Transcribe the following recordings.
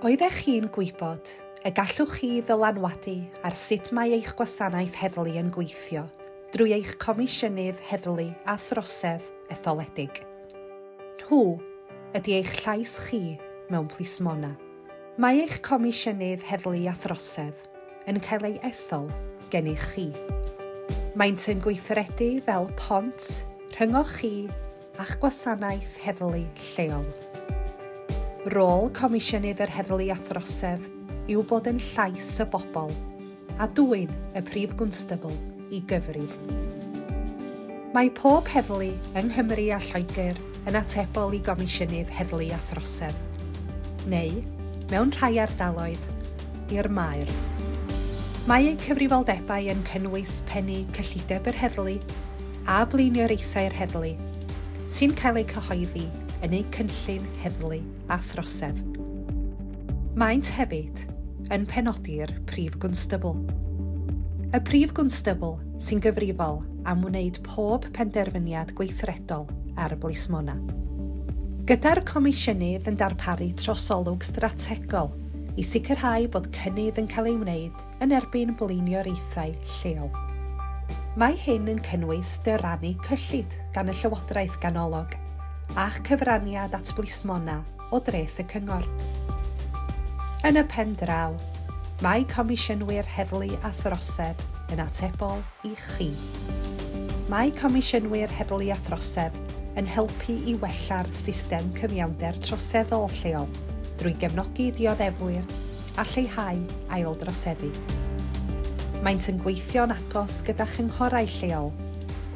Oeddech chi'n gwybod y gallwch chi ddylanwadu ar sut mae eich gwasanaeth heddlu yn gweithio drwy eich Comisiynydd Heddlu a Throsedd etholedig? Nhw ydy eich llais chi mewn plismona. Mae eich Comisiynydd Heddlu a Throsedd yn cael ei ethol gennych chi. Maent yn gweithredu fel pont rhyngoch chi a'ch gwasanaeth heddlu lleol. Rôl Comisiynydd yr Heddlu a Throsedd yw bod yn llais y bobl a dwyn y Prif Gwnstabl i gyfrif. Mae pob heddlu yng Nghymru a Lloegr yn atebol i Gomisiynydd Heddlu a Throsedd, neu, mewn rhai ardaloedd, i'r maer. Mae eu cyfrifoldebau yn cynnwys pennu cyllideb yr heddlu a blaenoriaethau'r heddlu, sy'n cael eu cyhoeddi yn eu cynllun heddlu a throsedd. Maent hefyd yn penodi'r Prif Gwnstabl. Y Prif Gwnstabl sy'n gyfrifol am wneud pob penderfyniad gweithredol ar y blismona. Gyda'r Comisiynydd yn darparu trosolwg strategol i sicrhau bod cynnydd yn cael ei wneud yn erbyn blaenoriaethau lleol. Mae hyn yn cynnwys dyrannu cyllid gan y Llywodraeth ganolog a'ch cyfraniad at blismona o dreth y cyngor. Yn y pen draw, mae Comisiynwyr Heddlu a Throsedd yn atebol i chi. Mae Comisiynwyr Heddlu a Throsedd yn helpu i wella'r system cyfiawnder troseddol lleol drwy gefnogi dioddefwyr a lleihau aildroseddu. Maent yn gweithio'n agos gyda chynghorau lleol,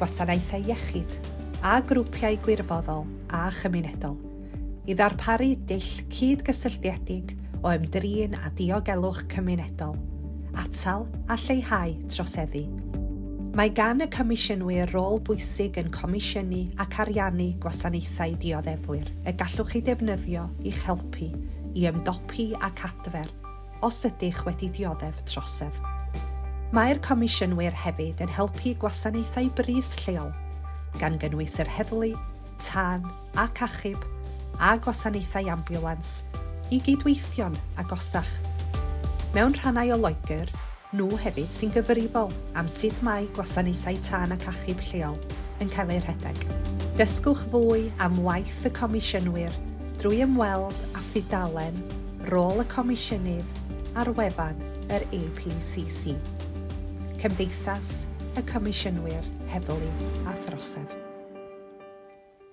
gwasanaethau iechyd a grwpiau gwirfoddol a chymunedol i ddarparu dull cyd-gysylltiedig o ymdrin â diogelwch cymunedol, atal a lleihau troseddu. Mae gan y Comisiynwyr rôl bwysig yn comisiynu ac ariannu gwasanaethau dioddefwyr y gallwch eu defnyddio i'ch helpu i ymdopi ac adfer os ydych wedi dioddef trosedd. Mae'r Comisiynwyr hefyd yn helpu gwasanaethau brys lleol, gan gynnwys yr heddlu, tân ac achub a gwasanaethau ambiwlans i gydweithio'n agosach. Mewn rhannau o Loegr, nhw hefyd sy'n gyfrifol am sut mae gwasanaethau tân ac achub lleol yn cael eu rhedeg. Dysgwch fwy am waith y Comisiynwyr drwy ymweld â thudalen Rôl y Comisiynydd ar wefan yr APCC, Cymdeithas y Comisiynwyr Heddlu a Throsedd.